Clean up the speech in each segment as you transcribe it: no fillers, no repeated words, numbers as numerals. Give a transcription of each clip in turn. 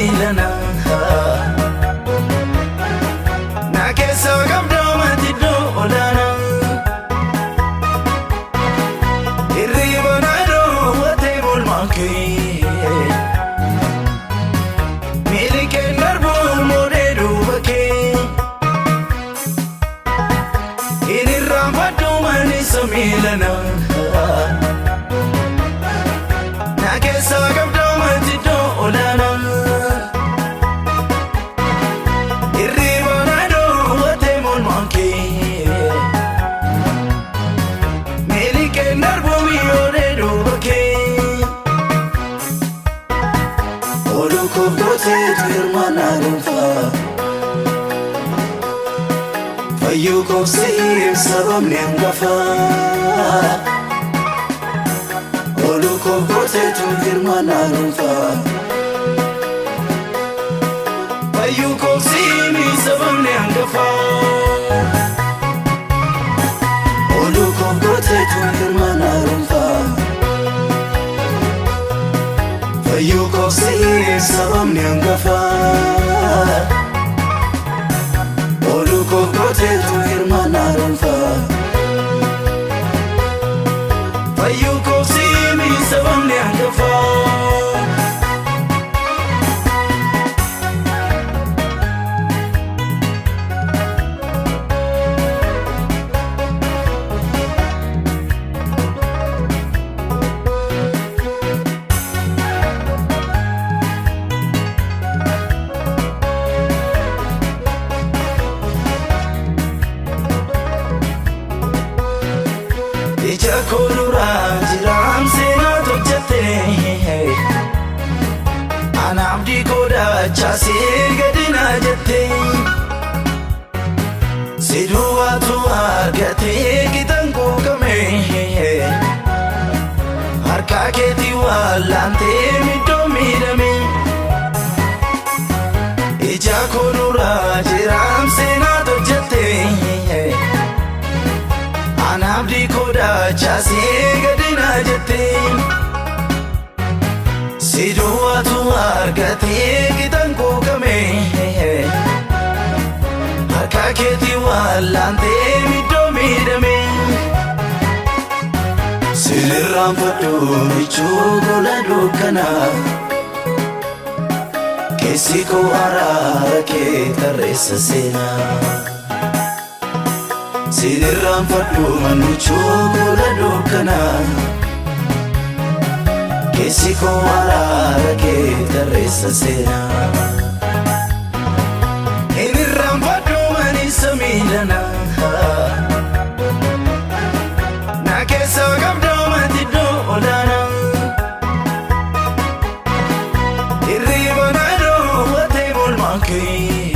miilana. Na keessa qabdaa mati iddoo olaanaa. Hirriba na dhoowwatee oolmaan kee. Miilikeen darbuu moodee duuba kee. Hin irraanfadhu manisa miilana. Na keessa qabdaa mati iddoo olaanaa. Hirriba na dhoowwatee oolmaan kee. Miilikeen darbuu mi'oodee duuba kee. Ooluu koof gooteetu hirmaannaa dhuunfaa. Fayyuu koof siif sababni hangafaa. Ooluu koof gooteetu hirmaannaa dhuunfaa. Fayyuu koof siimi sababni hangafaa. Ooluu koof gooteetu hirmaannaa dhuunfaa. Fayyuu koof siif sababni hangafaa. Ooluu koof gooteetu hirmaannaa dhuunfaa. Fayyuu koof siimi sababni hangafaa. Ija koo duraa jiraam seenaa tolchatte. Ana abdii koo dachaasee gadi naa jette. Si duwwaatu argatee qixan quuqame. Harka keetii wallaantee middoo miidhame. Ija koo duraa jiraam seenaa tolchatte. Ana abdii koo dachaasee gadi naa jette. Si duwwaatu argatee qixan quuqame. Harka keetii wallaantee middoo miidhame. Sin irraanfadhu michuu gola dukkanaa. Keessi koo araara kee tarreessa seenaa. Sin irraanfadhu michuu gola dukkanaa. Keessi koo araara kee tarreessa seenaa. Hin irraanfadhu manisa miilana. Na keessa qabdaa mati iddoo olaanaa. Hirriba na dhoowwatee oolmaan kee.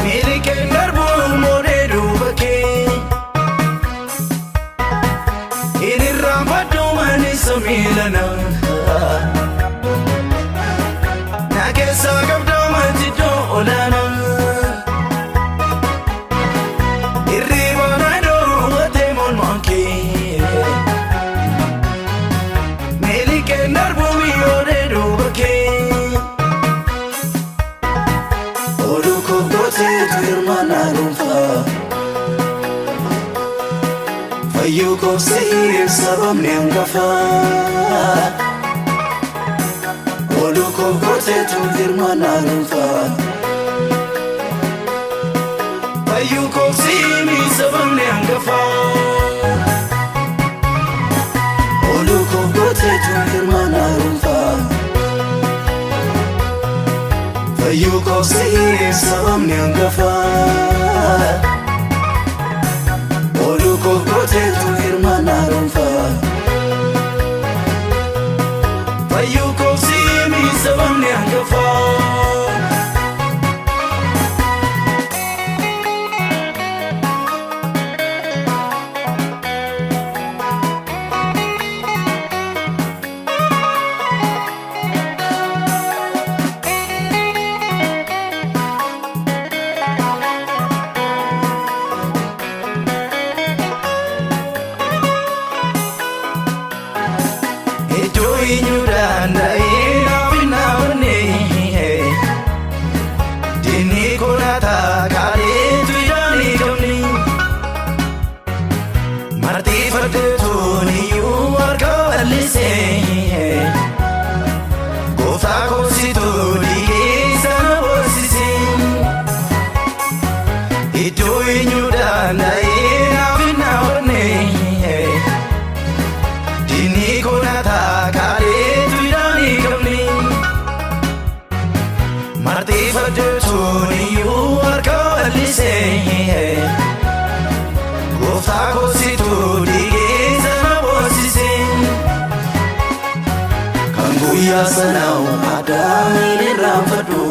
Miilikeen darbuu moodee duuba kee. Hin irraanfadhu manisa miilana. Na keessa qabdaa mati iddoo olaanaa. Hirriba na dhoowwatee oolmaan kee. Miilikeen darbuu mi'oodee duuba kee. Ooluu koof gooteetu hirmaannaa dhuunfaa. Fayyuu koof siif sababni hangafaa. Ooluu koof gooteetu hirmaannaa dhuunfaa. Fayyuu koof siimi sababni hangafaa. Ooluu koof gooteetu hirmaannaa dhuunfaa. Fayyuu koof siif sababni hangafaa. Ooluu koof gooteetu hirmaannaa dhuunfaa. Fayyuu koof siimi sababni hangafaa. Iddoo eenyu danda'ee naaf Diinni konataa kaaleetu ilaalii qabni. Marxifaddeetuun iyyuu harka bal'isee. Gooftaa koosituu dhiigee sana boosisee. Kan guyyaa sanaa Adaamiin irraanfadhu.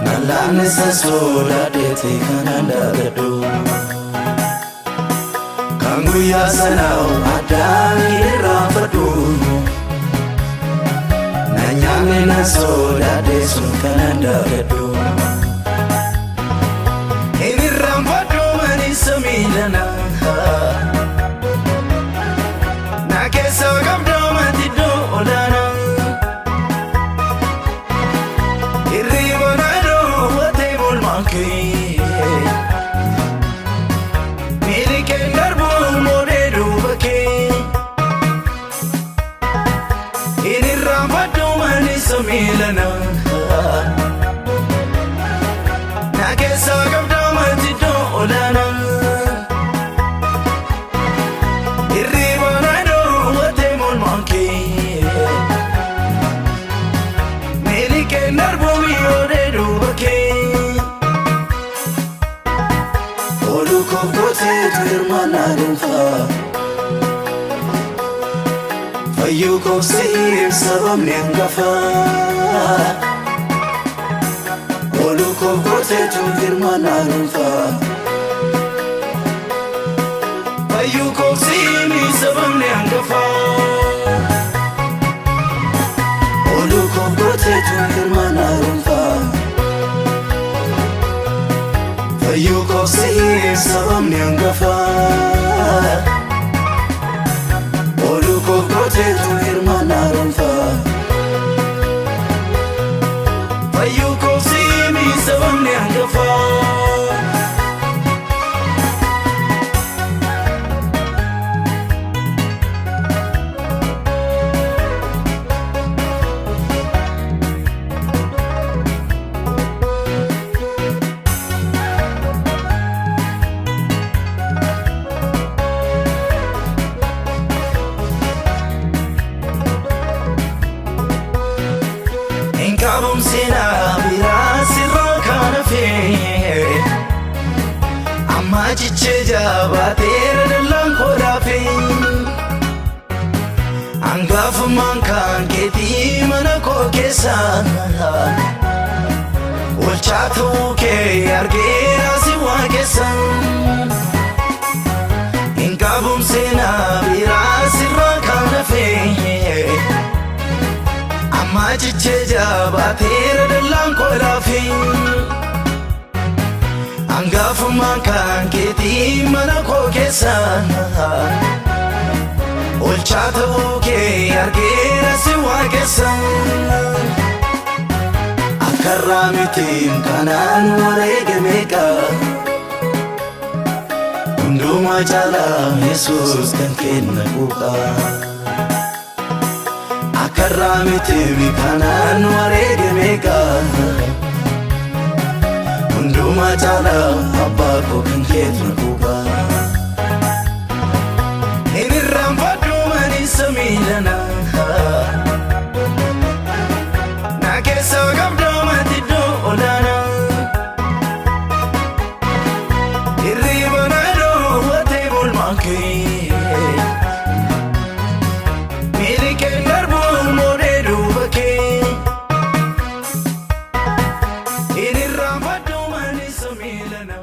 Nallaanni san sodaadheete kanaan daagadhu. Kan guyyaa sanaa Adaamiin irraanfadhu. Nyaanni nan sodaadhe sun kanaan daagadhu. Hin irraanfadhu maniisa miidhana. Na keessa qabdoo matiddoo olaanaa. Hirriba na dhoowwatee bolmaan kee. Miilikeen darbuu moodee duuba kee. Hin irraanfadhu maniisa miidhana. Na keessa qabdoo matiddoo olaanaa. Hirriba na dhoowwatee molmaan kee. Miilikeen darbuu mi'oodee duuba kee. Ooluu koof gooteetu hirmaannaa dhuunfaa. Fayyuu koof siif sababni hangafaa. Ooluu koof gooteetu hirmaannaa dhuunfaa. Fayyuu koof siimi sababni hangafaa. Ooluu koof gooteetu hirmaannaa dhuunfaa. Fayyuu koof siif sababni hangafaa. Ooluu koof gooteetu hirmaannaa dhuunfaa. Fayyuu koof siimi sababni hangafaa. Hin qabuun seenaa biraa sirraa kan hafe. Amma cichee jabaateera dallaan kodhaafe. Hangafummaan kan keetii mana koo keessa. Olchaa ta'uu kee argeera si waaqessa. Hin qabuun seenaa biraa sirraa kan hafe. Amma cichee jabaateera dallaan kodhaafe. Hangafummaan kan keetii mana koo keessa. Olchaa ta'uu kee argeera si waaqessa. Akkarraa mitiin kanaan wareege meeqa. Hundumaa caalaa Yesuus kan kenna quuqa. Akkarraa mitiin kanaan wareege meeqa. Hundumaa caalaa abbaa koo kan kenna quuqa. Hin irraanfadhu maniisa miidhana. Na keessa qabdoo matiddoo olaanaa. Hirriba na dhoowwatee bolmaan kee. Miilikeen darbuu moodee duuba kee. Hin irraanfadhu maniisa miidhana.